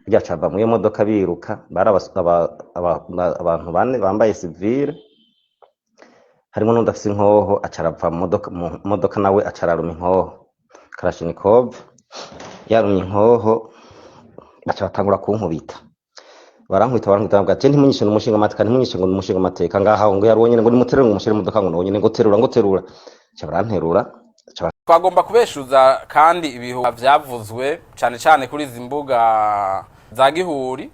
Burya aca ava mw'iyo modoka biruka, bari abantu bane bambaye sivile, harimwo n'uwundi afise inkoho, aca arava mu modoka nawe aca araruma inkoho karashinikov. Yarumye inkoho, baca batangura kunkubita, barankubita, barankubita, bavuga ati: "Ntimunyishe, n'umushinga amateka, ntimunyishe," ngo n'umushinga amateka ngaha, ngo yari wenyene, ngo nimuterure, ngo mushire mu modoka, ngo nyene, ngo terura, ngo terura. Baca baranterura, baca Twagomba kubeshuza kandi ibihuha vyavuzwe cane cane kuri izi mbuga za gihuri,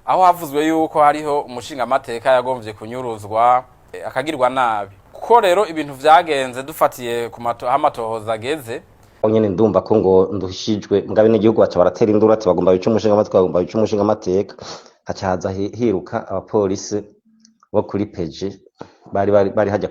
aho havuzwe yuko hariho umushingamateka yagomvye kunyuruzwa, akagirwa nabi. Kuko rero ibintu vyagenze dufatiye ku aho amatohoza ageze. Nyene ndumva ko ngo ndushijwe mugabe n'igihugu, baca baratera induru ati: "Bagomba bice umushinga amateka, bagomba bice umushinga amateka." Haca haza hiruka abapolisi bo kuri peje bari hajya.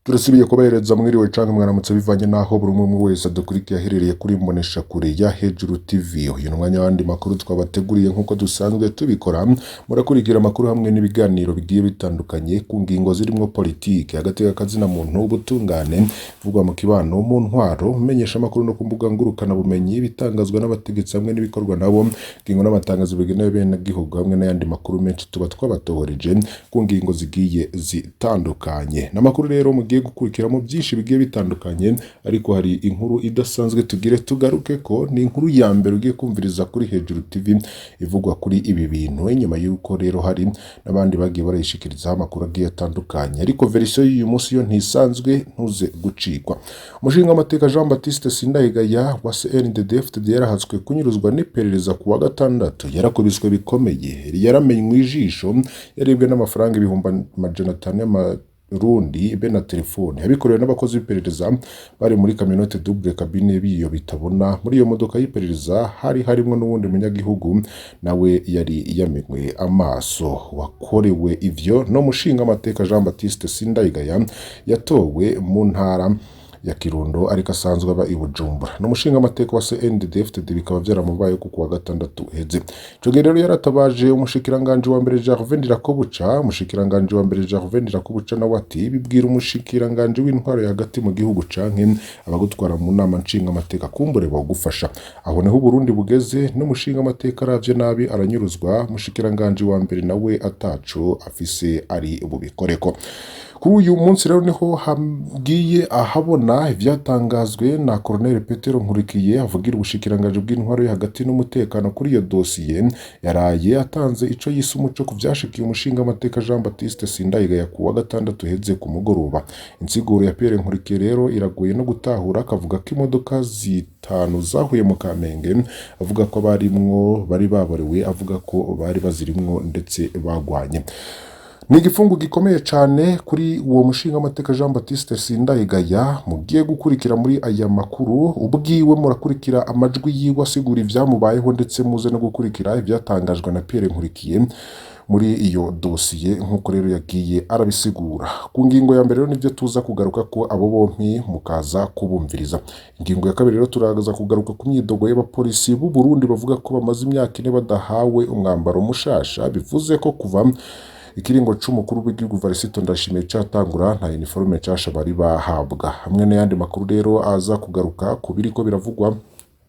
Turasubiye kubahereza mwiriwe canke mwaramutse, bivanye n'aho buri umwe umwe wese adukurikiye aherereye kuri Mbonesha Kure ya Hejuru TV. Uyu ni umwanya w'andi makuru twabateguriye nk'uko dusanzwe tubikora. Murakurikira amakuru hamwe n'ibiganiro bigiye bitandukanye ku ngingo zirimwo politike, agateka kazina muntu, ubutungane, ivugwa mu kibano, mu ntwaro, menyesha amakuru no ku mbuga ngurukana bumenyi, bitangazwa n'abategetsi hamwe n'ibikorwa nabo, ingingo n'amatangazo bigenewe bene gihugu, hamwe n'ayandi makuru menshi tuba twabatohoreje ku ngingo zigiye zitandukanye. N'amakuru rero mugiye gukurikiramo byinshi bigiye bitandukanye, ariko hari inkuru idasanzwe tugire tugaruke ko ni inkuru ya mbere ugiye kumviriza kuri Hejuru TV ivugwa kuri ibi bintu, inyuma y'uko rero hari n'abandi bagiye barayishikirizaho amakuru agiye atandukanye, ariko verisiyo y'uyu munsi yo ntisanzwe, ntuze gucikwa. Umushingamateka Jean Baptiste Sindayigaya wa CNDD-FDD yarahatswe kunyuruzwa n'iperereza ku wa gatandatu. Yarakubiswe bikomeye, yaramenywe ijisho, yaribwe n'amafaranga 500,000 y'amarundi be na telefone. Yabikorewe n'abakozi b'iperereza bari muri camionnette double cabine biyo bitabona. Muri iyo modoka y'iperereza hari harimo n'uwundi munyagihugu nawe yari yamenwe amaso. Wakorewe ivyo no mushingamateka Jean Baptiste Sindayigaya yatowe mu ntara ya Kirundo, ariko asanzwe aba i Bujumbura. Ni umushingamateka wa CNDD-FDD, bikaba byaramubaye ku wa gatandatu uheze. Ico gihe rero yaratabaje umushikiranganji wa mbere Gervais Ndirakobuca. Umushikiranganji wa mbere Gervais Ndirakobuca nawe ati: "Bibwira umushikiranganji w'intwaro hagati mu gihugu canke abagutwara mu nama nshingamateka, kumbure bogufasha." Aho niho Uburundi bugeze, n'umushingamateka aravye nabi aranyuruzwa, umushikiranganji wa mbere nawe ataco afise ari bubikoreko. Kuri uyu munsi rero niho hagiye ahabona ivyatangazwe na Colonel Petero Nkurikiye, avugira ubushikiranganji bw'intwaro yo hagati n'umutekano kuri iyo dosiye. Yaraye atanze ico yise umuco ku vyashikiye umushingamateka Jean Baptiste Sindayigaya ku wa gatandatu uheze ku mugoroba. Insiguro ya Pierre Nkurikiye rero iragoye no gutahura, akavuga ko imodoka zitanu zahuye mu Kamenge, avuga ko abarimwo bari baborewe, avuga ko bari bazirimwo ndetse bagwanye. Ni igifungo gikomeye cyane kuri uwo mushingamateka Jean Baptiste Sindayigaya mugiye gukurikira muri aya makuru. Ubwiwe murakurikira amajwi yiwe asigura ibyamubayeho, ndetse muze no gukurikira ibyatangajwe na Pierre Nkurikiye muri iyo dosiye, nk'uko rero yagiye arabisigura. Ku ngingo ya mbere rero nibyo tuza kugaruka ko abo bompi mukaza kubumviriza. Ingingo ya kabiri rero turaza kugaruka ku myidogo y'abapolisi b'u Burundi bavuga ko bamaze imyaka 4 badahawe umwambaro mushasha, bivuze ko kuva ikiringo c'umukuru w'igihugu Varisito Ndayishimiye catangura nta uniforme nshasha bari bahabwa, hamwe n'ayandi makuru rero aza kugaruka ku biriko biravugwa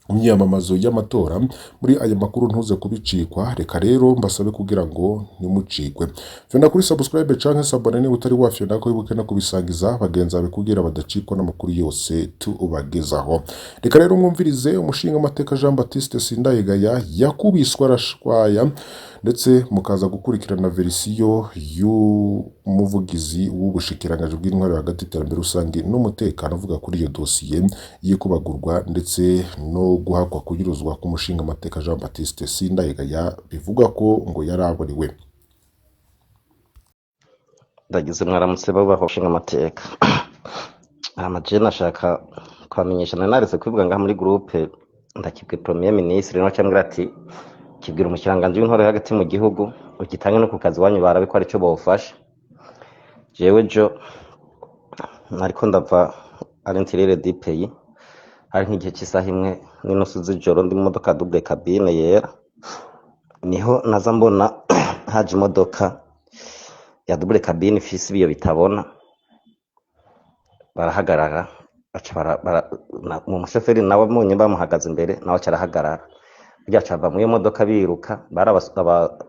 mu myiyamamazo y'amatora. Muri aya makuru ntuze kubicikwa. Reka rero mbasabe kugira ngo ntimucikwe, fyonda kuri subscribe canke s'abonner niba utari wafyonda ko, wibuke no kubisangiza bagenzi bawe kugira badacikwa n'amakuru yose tubagezaho. Reka rero mwumvirize umushingamateka Jean Baptiste Sindayigaya yakubiswe arashwaya, ndetse mukaza gukurikirana verisiyo y'umuvugizi w'ubushikiranganji bw'intwaro hagati, iterambere rusange n'umutekano, avuga kuri iyo dosiye y'ikubagurwa ndetse no guhakwa kunyuruzwa k'umushingamateka Jean Baptiste Sindayigaya, bivugwa ko ngo yaraburiwe. Ndagize mwaramutse babaho nshinga amateka. Hama je nashaka kubamenyesha, nari naretse kubivuga ngaha muri groupe, ndakibwiye premier ministre nawe acambwira ati: "Kibwira umushikiranganji w'intwaro yo hagati mu gihugu, ugitange no ku kazi iwanyu barabe ko arico bofasha." Jewe jo nariko ndava à l'intérieur du pays, hari nk'igihe c'isaha 1:30 z'ijoro, ndi mu modoka double cabine yera, niho naza mbona haje imodoka ya double cabine ifise ibiyo bitabona, barahagarara, baca mu mushoferi nawe mbonye bamuhagaze imbere, nawe aca arahagarara. Burya bava muri iyo modoka biruka, bari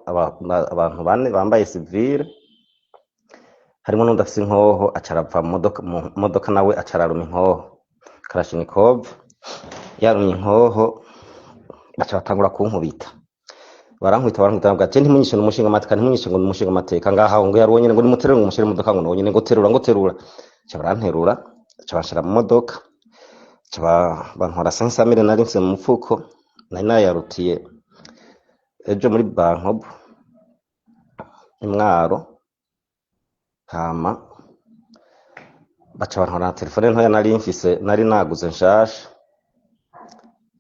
abantu bane bambaye sivile, harimo n'undi afise inkoho, aca arava mu modoka nawe aca araruma inkoho Kalashnikov. Yarumye inkoho, baca batangura kunkubita, barankubita, barankubita, bavuga ati: "Ntimunyishe, n'umushinga amateka, ntimunyishe," ngo n'umushinga amateka ngaha, ngo yari wenyene, ngo nimuterure, ngo mushire mu modoka, ngo wonyene, ngo terura, ngo terura. Baca baranterura, baca banshira mu modoka, baca bantwara 500 mille nari mfise mu mufuko, nari nayarutiye ejo muri Bankobu imwaro. Hama baca bantwara na telefone ntoya nari mfise, nari naguze nshasha.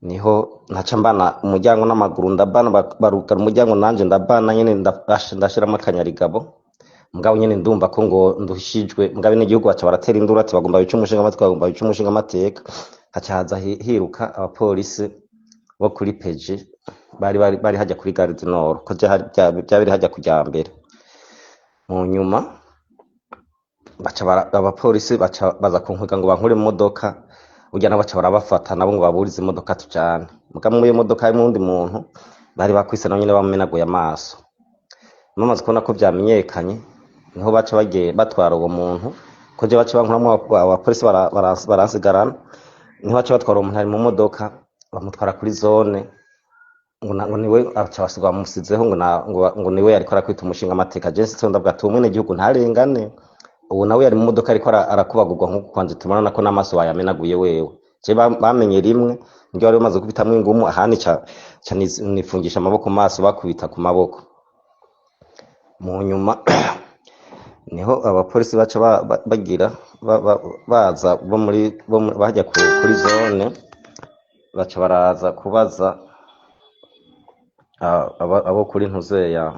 Niho naca mbana umuryango n'amaguru, ndabana, barugara umuryango, nanje ndabana nyene, ndashiramo akanyarigabo. Mugabo nyene ndumva ko ngo ndushijwe, mugabo n'igihugu baca baratera induru ati: "Bagomba bice umushinga amateka, bagomba bice umushinga amateka." Haca haza hiruka abapolisi bo kuri peji, bari hajya kuri Gare du Nord, ko vyari hajya kujya mbere. Mu nyuma baca abapolisi baca baza kunkwega ngo bankure mu modoka. Burya nabo baca barabafata nabo ngo baburize imodoka tujane. Muga muri iyo modoka harimwo uwundi muntu bari bakwise, nawe nyene bamumenaguye amaso. Bamaze kubona ko vyamenyekanye, niho baca bagiye batwara uwo muntu, ko je baca bankuramwo, abapolisi baransigarana. Niho baca batwara uwo muntu ari mu modoka, bamutwara kuri zone, ngo niwe aca basiga bamusizeho, ngo niwe yariko arakwita umushinga amateka. Je nsitse ndavuga ati: "Umwene gihugu ntarengane, ubu nawe yari mu modoka ariko arakubagurwa nk'uko kwanje, tubona ko n'amaso bayamenaguye." Wewe je bamenye rimwe niryo bari bamaze gukubitamwo ingumu, ahandi ca nifungisha amaboko mu maso, bakubita ku maboko. Mu nyuma niho abapolisi baca bagira baza bo muri bajya kuri zone, baca baraza kubaza abo kuri ntuzeya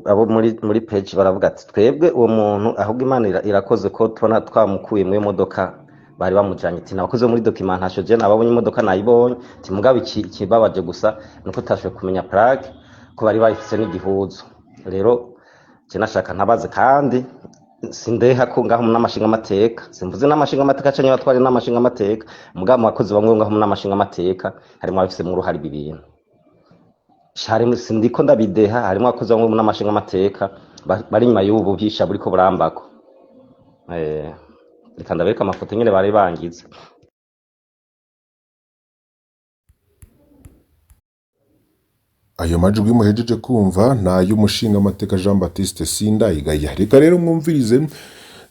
abo muri page. Baravuga ati: "Twebwe uwo muntu ahubwo Imana irakoze ko tubona twamukuye muri iyo modoka bari bamujanye." Ati: "Nabakoze muri documentation, je nababonye, imodoka nayibonye." Ati: "Mugabo ikibabaje gusa nuko tutashoboye kumenya plaque, ko bari bayifise n'igihuzu." Rero je nashaka ntabaze, kandi sindeha ko ngaho n'amashinga amateka, simvuze n'amashinga amateka canke abatwari n'amashinga amateka, mugabo mu bakozi bamwe ngaho n'amashinga amateka harimo abafise mu ruhare ibi bintu. Harimo, sindiko ndabideha, harimo abakozi bamwe n'amashinga amateka bari inyuma y'ubu bubisha buriko burambako. Reka ndabereka amafoto nyene bari bangize. Ayo majwi muhejeje kumva ni ay'umushingamateka Jean Baptiste Sindayigaya. Reka rero mwumvirize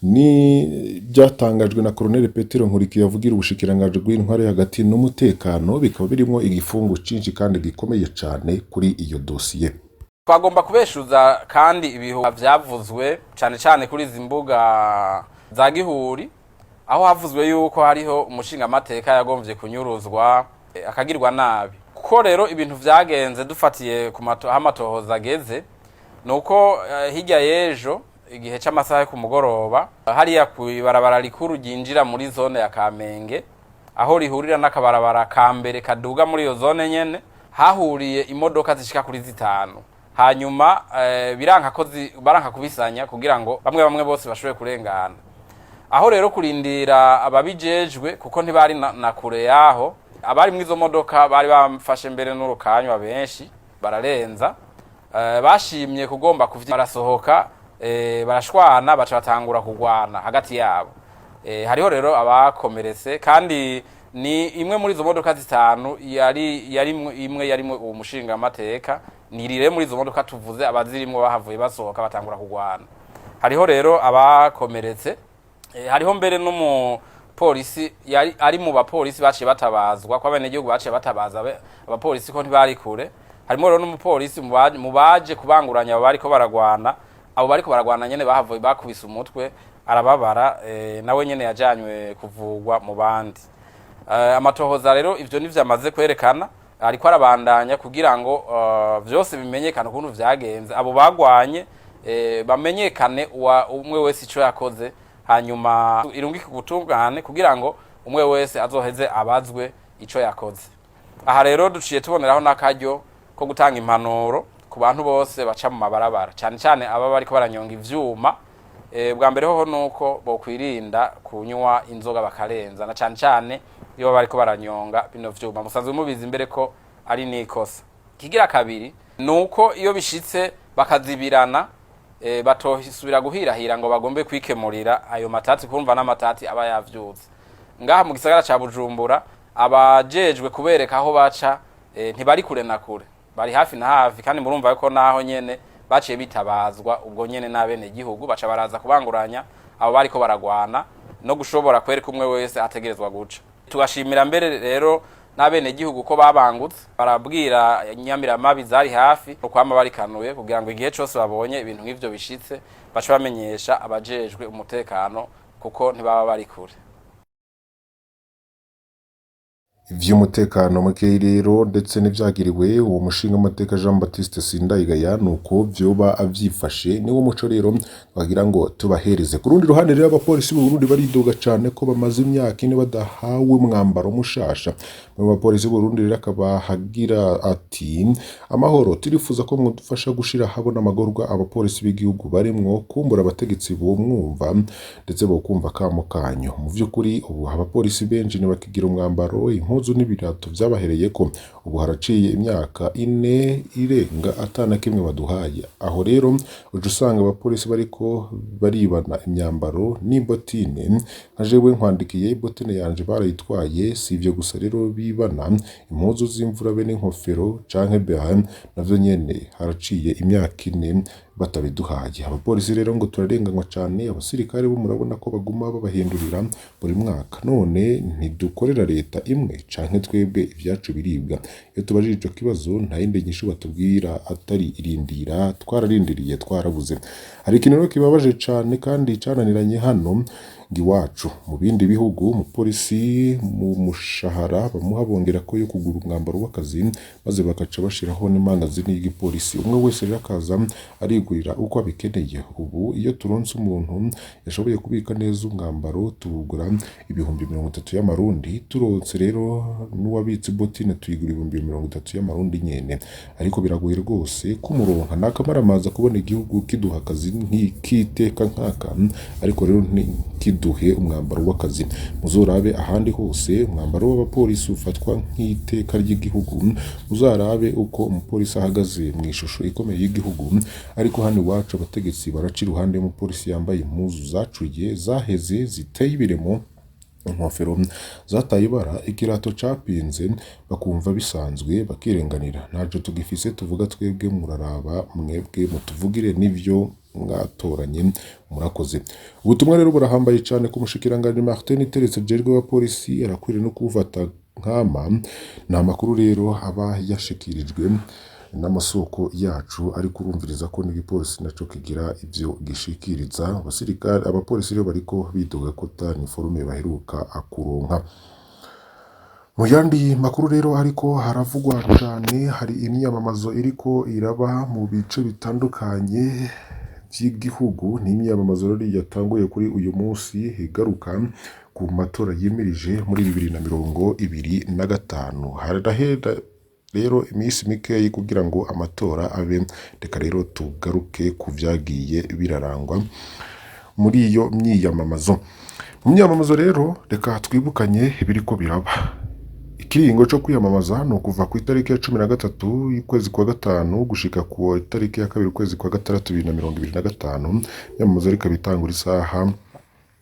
ni byatangajwe na Colonel Petero Nkurikiye avugira ubushikiranganji bw'intwaro hagati n'umutekano, bikaba birimo igifungo cinshi kandi gikomeye cane kuri iyo dosiye. Twagomba kubeshuza kandi ibihuha vyavuzwe cane cane kuri izi mbuga za gihuri, aho havuzwe yuko hariho umushingamateka yagomvye kunyuruzwa, akagirwa nabi. Kuko rero ibintu vyagenze dufatiye ku aho amatohoza ageze, nuko hirya y'ejo igihe c'amasaha yo ku mugoroba, hariya kw'ibarabara rikuru ryinjira muri zone ya Kamenge, aho rihurira n'akabarabara ka mbere kaduga muri iyo zone nyene, hahuriye imodoka zishika kuri zitanu. Hanyuma biranka ko baranka kubisanya kugira ngo bamwe bamwe bose bashobore kurengana. Aho rero kurindira ababijejwe, kuko ntibari na kure yaho, abari mw'izo modoka bari bamfashe mbere n'urukanywa, benshi bararenza, bashimye kugomba kuvya, barasohoka, barashwana, baca batangura kugwana hagati yabo. Hariho rero abakomeretse, kandi ni imwe muri izo modoka zitanu yari imwe yarimwe uwo mushinga amateka. Ni rire muri izo modoka tuvuze, abazirimwo bahavuye basohoka batangura kugwana. Hariho rero abakomeretse, hariho mbere n'umupolisi yari ari mu bapolisi baciye batabazwa, ko abenegihugu baciye batabaza abapolisi ko ntibari kure. Harimo rero n'umupolisi mu baje kubanguranya abo bariko baragwana. Abo bariko baragwana nyene bahavuye bakubise umutwe arababara, nawe nyene yajanywe kuvugwa mu bandi. Amatohoza rero ivyo nivyo amaze kwerekana, ariko arabandanya kugira ngo vyose bimenyekane ukuntu vyagenze, abo bagwanye bamenyekane umwe wese ico yakoze, hanyuma irungike ubutungane kugira ngo umwe wese azoheze abazwe ico yakoze. Aha rero duciye tuboneraho n'akaryo ko gutanga impanuro ku bantu bose baca mu mabarabara, cane cane aba bariko baranyonga ivyuma. Bwa mbere hoho nuko bokwirinda kunywa inzoga bakarenza, na cane cane iyo bariko baranyonga bino vyuma. Musanzwe mubizi mbere ko ari n'ikosa. Kigira kabiri nuko iyo bishitse bakazibirana, batohisubira guhirahira ngo bagombe kwikemurira ayo matati, kumva n'amatati aba yavyutse ngaha mu gisagara ca Bujumbura. Abajejwe kubereka aho baca, ntibari kure na kure, bari hafi na hafi, kandi murumva ko naho nyene baciye bitabazwa ubwo nyene n'abene gihugu, baca baraza kubanguranya abo bariko baragwana no gushobora kwereka umwe wese ategerezwa guca. Tugashimira mbere rero n'abene gihugu ko babangutse barabwira nyamiramabi zari hafi ukwama barikanuye, kugira ngo igihe cose babonye ibintu nk'ivyo bishitse bace bamenyesha abajejwe umutekano, kuko ntibaba bari kure. Ivy'umutekano mukeyi rero ndetse n'ivyagiriwe uwo mushingamateka Jean Baptiste Sindayigaya, nuko vyoba avyifashe. Niwo muco rero twagira ngo tubahereze. Ku rundi ruhande rero, abapolisi b'u Burundi baridoga cane ko bamaze imyaka 4 badahawe umwambaro mushasha. Mu bapolisi b'u Burundi rero akaba hagira ati: "Amahoro, turifuza ko mwodufasha gushira habona amagorwa abapolisi b'igihugu barimwo, kumbura abategetsi bomwumva ndetse bokumva akamo kanyu. Mu vy'ukuri ubu abapolisi benshi ntibakigira umwambaro, impuzu n'ibirato vyabahereyeko. Ubu haraciye imyaka 4 irenga ata na kimwe baduhaye. Aho rero uca usanga abapolisi bariko baribana imyambaro n'ibotine. Nka jewe nkwandikiye, ibotine yanje barayitwaye. Si ivyo gusa rero, bibana impuzu z'imvura be n'inkofero canke beret, navyo nyene haraciye imyaka 4 batabiduhaye. Abapolisi rero ngo turarenganywa cane. Abasirikare bo murabona ko baguma babahindurira buri mwaka. None ntidukorera leta imwe, canke twebwe ivyacu biribwa? Iyo tubajije ico kibazo, nta yindi nyishu batubwira atari irindira. Twararindiriye, twarabuze. Hari ikintu rero kibabaje cane kandi cananiranye hano iwacu. Mu bindi bihugu umupolisi mu mushahara bamuha bongera ko yo kugura umwambaro w'akazi, maze bagaca bashiraho n'imangazini y'igipolisi. Umwe wese rero akaza arigurira uko abikeneye. Ubu iyo turonse umuntu yashoboye kubika neza umwambaro, tuwugura 30,000 y'amarundi. Turonse rero n'uwabitse ibotine, tuyigura 30,000 y'amarundi nyene. Ariko biragoye rwose kumuronka. Ni akamaramaza kubona igihugu kiduha akazi nk'iteka nk'aka, ariko rero ntikiduhe umwambaro w'akazi. Muzorabe ahandi hose umwambaro w'abapolisi ufatwa nk'iteka ry'igihugu. Muzarabe uko umupolisi ahagaze mu ishusho ikomeye y'igihugu. Ariko hano iwacu abategetsi baraca iruhande y'umupolisi yambaye impuzu zacuye, zaheze, ziteye ibiremo, inkofero zataye ibara, ikirato capinze, bakumva bisanzwe, bakirenganira. Ntaco tugifise tuvuga twebwe. Muraraba mwebwe mutuvugire n'ivyo mwatoranye. Murakoze." Ubutumwa rero burahambaye cane ku mushikiranganji Martin Teretse ajejwe abapolisi, arakwiriye no kuwufata nkama. Ni amakuru rero aba yashikirijwe n'amasoko yacu, ariko urumviriza ko n'igipolisi naco kigira ivyo gishikiriza. Abasirikare, abapolisi rero bariko bidoga ko ata uniforme baheruka kuronka. Mu yandi makuru rero ariko haravugwa cane, hari imyamamazo iriko iraba mu bice bitandukanye vy'igihugu. Ni imyamamazo rero yatanguye kuri uyu munsi, igaruka ku matora yimirije muri 2025. Harahera rero iminsi mikeyi kugira ngo amatora abe. Reka rero tugaruke ku vyagiye birarangwa muri iyo myiyamamazo. Mu myiyamamazo rero, reka twibukanye ibiriko biraba. Ikiringo co kwiyamamaza ni ukuva ku itariki ya 13 y'ukwezi kwa gatanu gushika ku itariki ya 2 ukwezi kwa gatandatu 2025. Imyamamazo rero ikaba itangura isaha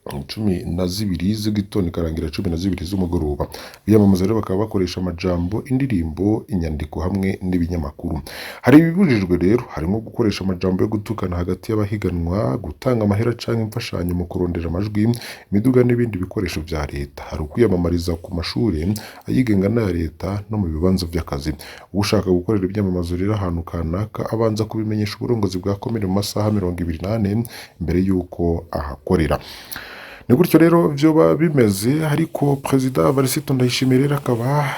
12 z'igitondo, ikarangira 12 z'umugoroba. Biyamamaza rero bakaba bakoresha amajambo, indirimbo, inyandiko hamwe n'ibinyamakuru. Hari ibibujijwe rero, harimo gukoresha amajambo yo gutukana hagati y'abahiganwa, gutanga amahera canke imfashanyo mu kurondera amajwi, imiduga n'ibindi bikoresho vya leta. Hari ukwiyamamariza ku mashure ayigenga n'aya leta no mu bibanza vy'akazi. Ushaka gukorera ibyamamazo rero ahantu kanaka abanza kubimenyesha uburongozi bwa komine mu masaha 24 mbere y'uko ahakorera. Ni gutyo rero vyoba bimeze. Ariko Perezida Varisito Ndayishimiye rero akaba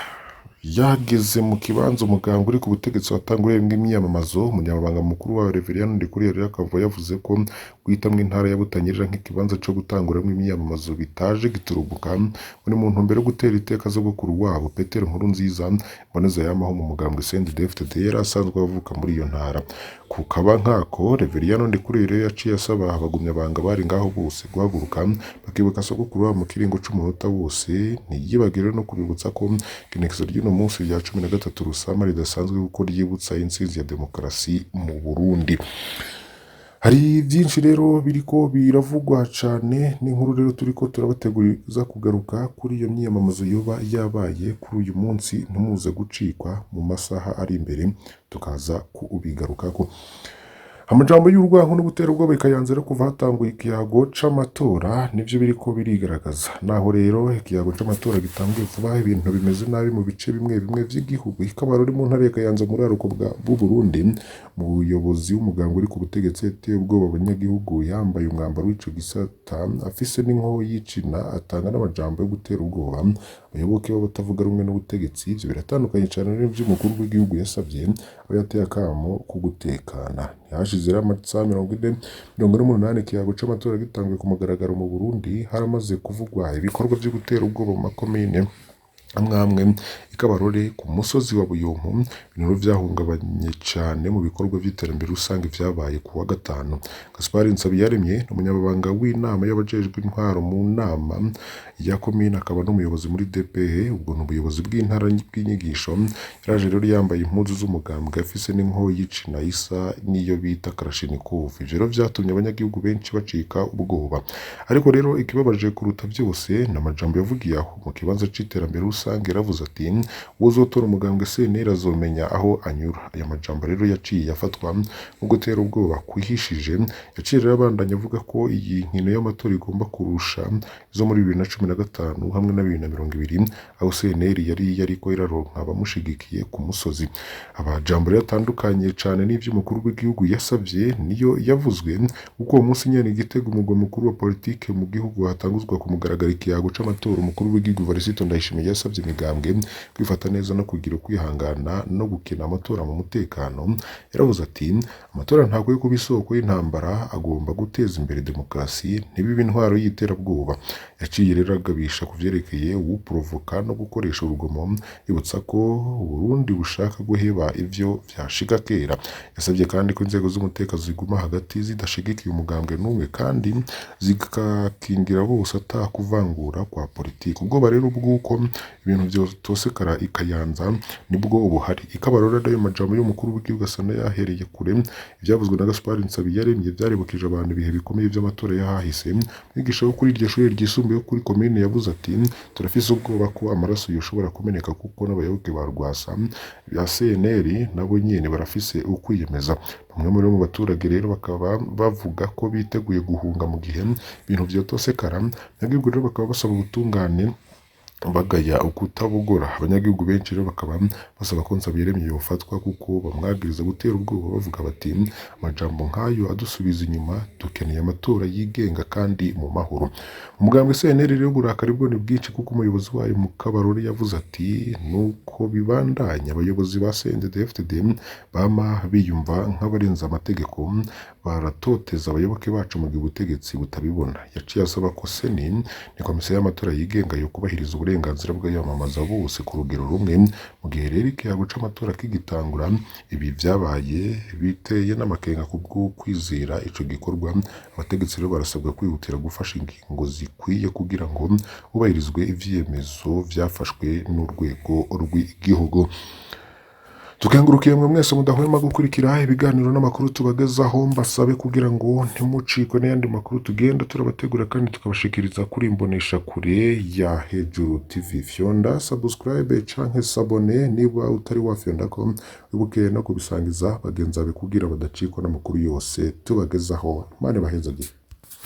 Yageze mu kibanza umugambwe uri ku butegetsi watanguriyemwo imyiyamamazo, umunyamabanga mukuru wayo Reveriyani Ndikuriyo rero akaba yavuze ko guhitamwo intara ya Butanyerera nk'ikibanza co gutanguramwo imyiyamamazo bitaje giturumbuka, ngo ni mu ntumbero yo gutera iteka sogokuru wabo Petero Nkurunziza, imboneza yamaho mu mugambwe CNDD-FDD yari asanzwe avuka muri iyo ntara. Ku kaba nkako, Reveriyani Ndikuriyo rero yaciye asaba abagumyabanga bari ngaho bose guhaguruka bakibuka sogokuru wabo mu kiringo c'umunota wose, ntiyibagire no kubibutsa ko igenekerezo ry'uno munsi rya 13 Rusama ridasanzwe kuko ryibutsa intsinzi ya demokarasi mu Burundi. Hari byinshi rero biriko biravugwa cane n'inkuru rero turiko turabateguriza kugaruka kuri iyo myiyamamazo yoba yabaye kuri uyu munsi, ntimuze gucikwa mu masaha ari imbere tukaza kubigarukako. Amajambo y'urwanko no gutera ubwoba ikayanza rero kuva hatanguye ikiyago c'amatora nivyo biriko birigaragaza. Naho rero ikiyago c'amatora gitanguye vuba ibintu bimeze nabi mu bice bimwe bimwe vy'igihugu. Ikabaro ri mu ntara ya Kayanza muri aruko bw'u Burundi, umuyobozi w'umugambwe uri ku butegetsi yateye ubwoba abanyagihugu yambaye umwambaro w'ico gisata afise n'inkoho y'icina atanga n'amajambo yo gutera ubwoba abayoboke b'abatavuga rumwe n'ubutegetsi. Ivyo biratandukanye cane n'ivy'umukuru w'igihugu yasavye aho yateye akamo ko gutekana. Ntihashize rero amasaha 48 ikiyago c'amatora gitanguye ku mugaragaro mu Burundi, haramaze kuvugwa ibikorwa vyo gutera ubwoba mu makomine amwe amwe ikabarore ku musozi wa Buyompo, ibintu vyahungabanye cane mu bikorwa vy'iterambere rusange vyabaye ku wa gatanu. Gaspard Nsabiyaremye ni umunyamabanga w'inama y'abajejwe intwaro mu nama ya komine akaba n'umuyobozi muri DPE, ubwo ni ubuyobozi bw'intara bw'inyigisho. Yaraje rero yambaye impuzu z'umugambwe afise n'inkoho y'icina isa n'iyo bita Kalashnikov. Ivyo rero vyatumye abanyagihugu benshi bacika ubwoba. Ariko rero ikibabaje kuruta vyose ni amajambo yavugiye aho mu kibanza c'iterambere rusange yaravuze ati uwuzotora umugambwe CNL azomenya aho anyura. Aya majambo rero yaciye afatwa nko gutera ubwoba kwihishije. Yaciye rero abandanya avuga ko iyi nkino y'amatora igomba kurusha izo muri 2015 hamwe na 2020 aho CNL yari yariko iraronka abamushigikiye ku musozi. Amajambo rero atandukanye cane n'ivy'umukuru w'igihugu yasavye niyo yavuzwe kuko uwo munsi nyene Igitega umugwa mukuru wa politike mu gihugu hatanguzwa ku mugaragaro ikiyago c'amatora, umukuru w'igihugu Evariste Ndayishimiye yasavye imigambwe kwifata neza no kugira ukwihangana no gukina amatora mu mutekano. Yaravuze ati amatora ntakwiye kuba isoko y'intambara, agomba guteza imbere demokarasi ntibibe intwaro y'iterabwoba. Yaciye rero agabisha ku vyerekeye uwuprovoka no gukoresha urugomo, yibutsa ko Uburundi bushaka guheba ivyo vyashiga kera. Yasavye kandi ko inzego z'umutekano ziguma hagati zidashigikiye umugambwe n'umwe kandi zikakingira bose ata kuvangura kwa politiki. Ubwoba rero bw'uko ibintu vyotosekara i Kayanza nibwo buhari. Ikabarora ayo majambo y'umukuru w'igihugu asa n'ayahereye kure. Ivyavuzwe na Gaspard Nsabiyaremye vyaribukije abantu ibihe bikomeye vy'amatora y'ahahise. Umwigisha wo kuri iryo shure ryisumbuye wo kuri komine yavuze ati turafise ubwoba ko amaraso yoshobora kumeneka kuko n'abayoboke ba Rwasa ba CNL nabo nyene barafise ukwiyemeza. Bamwe muri bo mu baturage rero bakaba bavuga ko biteguye guhunga mu gihe ibintu vyotosekara. Abanyagihugu rero bakaba basaba ubutungane bagaya ukutabogora. Abanyagihugu benshi rero bakaba basaba ko Nsabiyaremye yofatwa kuko bamwagiriza gutera ubwoba bavuga bati amajambo nk'ayo adusubiza inyuma, dukeneye amatora yigenga kandi mu mahoro. Umugambwe CNL rero uburakari bwo ni bwinshi kuko umuyobozi wayo Mukabarore yavuze ati nuko bibandanya abayobozi ba CNDD-FDD bama biyumva nk'abarenze amategeko baratoteza abayoboke bacu mu gihe ubutegetsi butabibona. Yaciye asaba ko CENI ni komisiyo y'amatora yigenga yo kubahiriza uburenganzira bw'abiyamamaza bose ku rugero rumwe. Mu gihe rero ikiyago c'amatora kigitangura, ibi vyabaye biteye n'amakenga kubwo kwizera ico gikorwa. Abategetsi rero barasabwa kwihutira gufasha ingingo zikwiye kugira ngo hubahirizwe ivyemezo vyafashwe n'urwego rw'igihugu. Tukengurukiye mwe mwese mudahwema gukurikira ibiganiro n'amakuru tubagezaho, mbasabe kugira ngo ntimucikwe n'ayandi makuru tugenda turabategura kandi tukabashikiriza kuri imbonesha kure ya Hejuru TV. Fyonda subscribe canke sabone niba utari wafyondako, wibuke no kubisangiza bagenzi bawe kugira badacikwa n'amakuru yose tubagezaho. Imana ibahezagire.